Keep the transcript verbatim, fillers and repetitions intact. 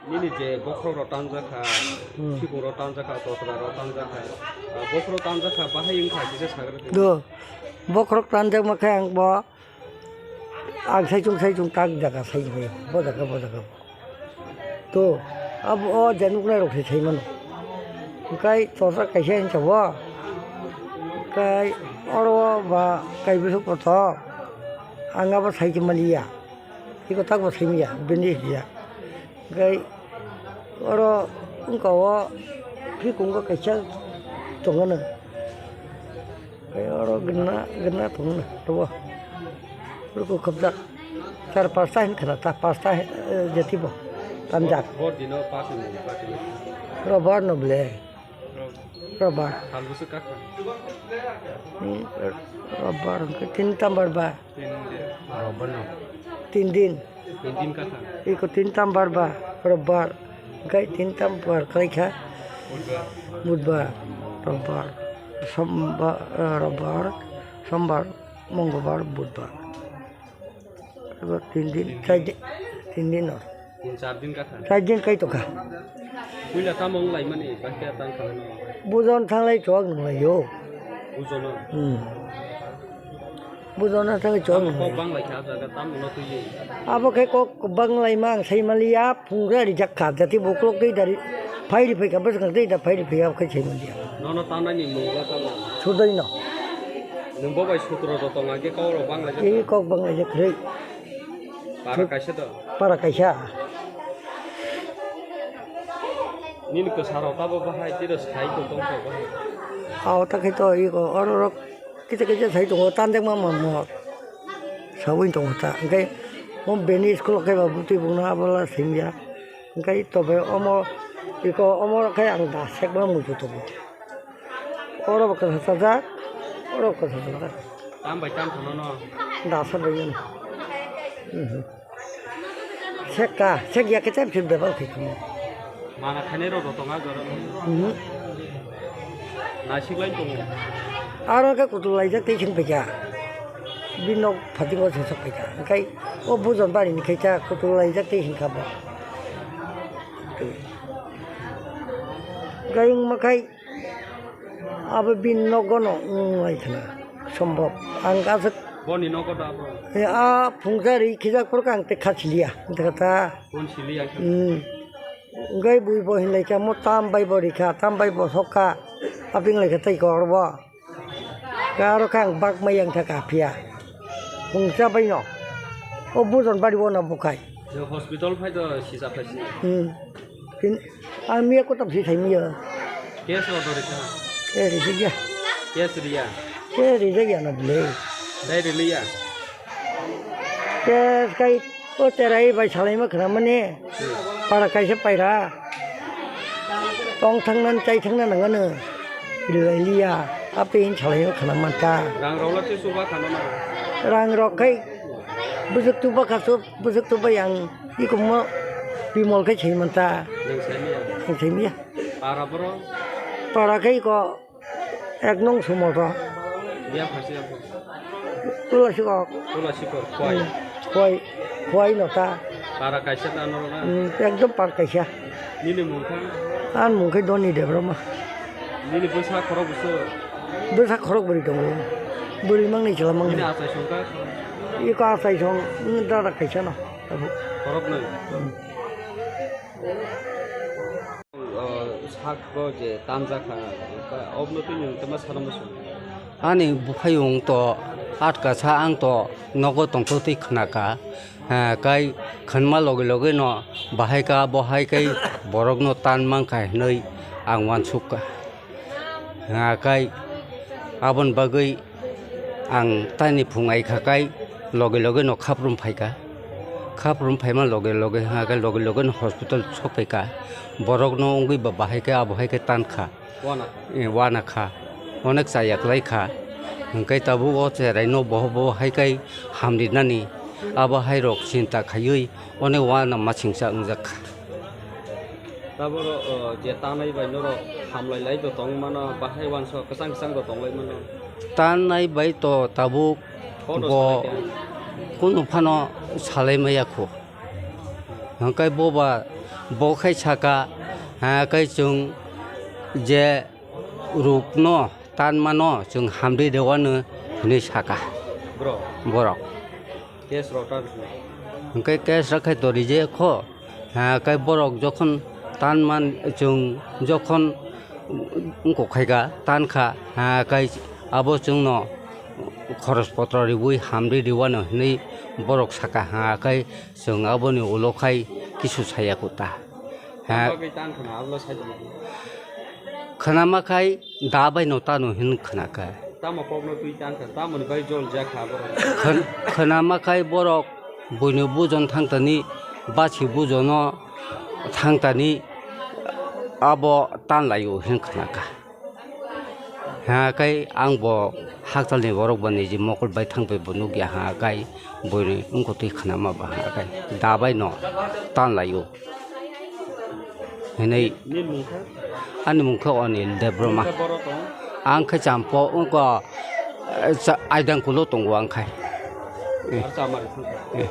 Nini je bokhorok rok tanjak kha, Hmm. Sibung rok tanjak kha, totra rok tanjak kha, ah, bokhorok tanjak kha, bahai wng kha, kisa sagra di. Do, bokhorok tanjak ma khe ang bo, ang saichung saichung tak jaga sai bo, bo jaga, bo jaga. To, abo o je nuknai rok se sai mano. Hwnkhe totra kaisa hinsa bo, hwnkhe oro ba kai bwswk kotor, ang abo sai maliya. Iko tak bo simi ya, bini ya. Gai oro wngka o, phikung o kaisa tongo no. Gai oro gana, gana tongo no, tobo. Ruku khobjak. Char pasta hin khana, ta pasta, eh, jati bo. Tamjak. Bo dino pasti mo, pasti mo. Robar no ble. Robar. Hal bwswk kakha? Hmm, robar hwnkhe tin tambar ba. Tin din. Robar no. Tin din. Tin din kakha. Iko tin tambar ba, robar. Hwnkhe tin tambar khlaikha. Budbar. Budbar, robar, sombar, eh, robar, sombar, mongolbar, budbar. Abo tin din, char din, tin din no. Tin char din kakha. Char din kai tokha. Puila tamo wng laimani, bahai khe tang kha no. Bujon thanglai chok nung lai yo. Bujono. Hmm. Bujono thanglai chok nung lai. Kok bang lai kha jaga tamo no twi. Abo khe kok bang lai ma ang sai mali ya, phungra rijak kha, jati buklok twi dari, phai ri phai kha, bwswk twi da phai ri phai ya, khe sai mali ya. Nono tanani mungla tamo. Sudai no. Nwng bo bai sutro rok tong khe kok rok bang lai kha. Tei kok bang lai kha. Para kaisa to? Para kaisa. Nini kwsarok tabo bahai, tiro sai tong tong khe bahai. Aw, ta khe to iko, oro rok kisa kisa sai tongo, tanjakma ma mo. Sawi tongo ta. Hwnkhe mo bini school khe ba bwtwi bongno abola simya. Hwnkhe tobe omo iko omo khe ang da sekma muitu tongo. Oro bo kwthar sajak, oro bo kwthar sajak. Tam bai tam phano no. Dasa bai no. Mhm. Sekka, sek ya kete phim bebal thik mo. Mana khane ro ro tonga goro. Mhm. Naisik lai tongo. Aro ke kutu laijak tei sing phaikha. Binok phatingo se sok phaikha. Hwnkhe o bujon bari ni khaikha kutu laijak tei hingkha bo. Hwnkhe wngma khai Abo bini nogo no wng lai khna, sombhob. Ang aswk Boni nogo da abo? E, a phungsa ri khijak phuru khe ang tei kha siliya. Wng kha ta. Boni siliya khe? Hmm. Wngwi bui bo hin lai kha, mo tam bai bo ri kha, tam bai bo sok kha. Abo wng lai kha tei kor bo. Khe aro khe ang bak mai yang tha kha phiya. Phungsa bai no. O bujon bari o no bukhai. Je hospital phai do sisa phai si. Hmm. Tin, ang miya kotor si thai miya. Case order rikha. Case rijak ya. Case riya. Case rijak ya na bole. Dai riliya. Case kai o terai bai salai ma khna mani. Para kaisa paira. Tong thangnan chai thangna nangano. Rilai liya. Ape in salai ma khna manta. Rang rok la tei chuba khana na. Rang rok kai bwswk tuba kha su, bwswk tuba yang. Iko mo bimol khe saiman ta. Nwng saimiya? Ang saimiya. Para boro? Para khe iko ek nong sumo to. Biya phasi ang. Tula sikok. Tula sikok, khwai. Hmm. Khwai, khwai no ta. Para kaisa ta norok na? Hmm, ekdom para kaisa. Nini mung kha? Ang mung khe Doni Debbarma. Nini bwsa khorok bwswk? Bwsa khorok bwrwi tongo. Bwrwi mangni chwla mangni. Nini achai song kha? Iko achai song, hmm, dada kaisa no. Tabuk. Khorok nwi? Hmm. O, sak bo je tanjak kha, obno twi nwng tama sana muchung. Ani buphayung to atka sa ang to nogo tongtho twi khna kha. Ha, kai khwnma logi logi no bahai ka, bo hai kai borok no tan mang kha hinwi ang uansuk kha. Ha, kai aboni bagwi ang tani phung ai kha kai loge loge no khaprum phai kha. Khaprum phaima loge loge ha kai loge loge no hospital sok phai kha. Borok no wngwi ba bahai khe abo hai khe tan kha. Wana. Eh, wana kha. Onek chaya klai kha. Hwnkhe tabuk o cherai no boho boho hai kai hamri nani. Abo hai rok chinta khaiwi onek wana masingcha wngjak kha. Taboro, o, je tanai bai norok hamlai lai bo tong mano, bahai uansuk kwchang kwchang bo tong lai mano. Tanai bai to tabuk Kono bo salai kha? Kunu phano salai maya kho. Hwnkhe bo ba Bo khai saka, ha, kai chwng je rukno tanmano chwng hamri rewano hinwi saka. Bro. Borok. Case rok ta bising. Hwnkhe case rok khai tori je kho, ha, kai borok jokhon tanman chwng jokhon wngkok khaika, tankha, ha, kai abo chwngno khoros potro riwi hamri rewano hinwi borok saka, ha, kai chwng aboni ulo khai kisu saya kuta. Ha. Bagwi tan khna, abla sai di. Khnama khai da bai no tano hin khnaka. Tamo kokno twi tan kha, tamoni bai jol ja kha borok. Khn-, khnama khai borok buino bujon thangtani, bachi bujono thangtani, abo tan laio hin khnaka. Ha kai ang bo haktalni borok bo niji mokol bai thangbai bo nukya ha kai bwrwi wngkotwi khnama ba ha kai dabai no tan laio hinwi. Nini mung kha? Ani mung kha Anil Debbarma. Nini kha borok tong? Ang khe champo wngko, eh, cha-, aidang kulo tongo ang khai. Eh. Ar chamari thang kha? Eh.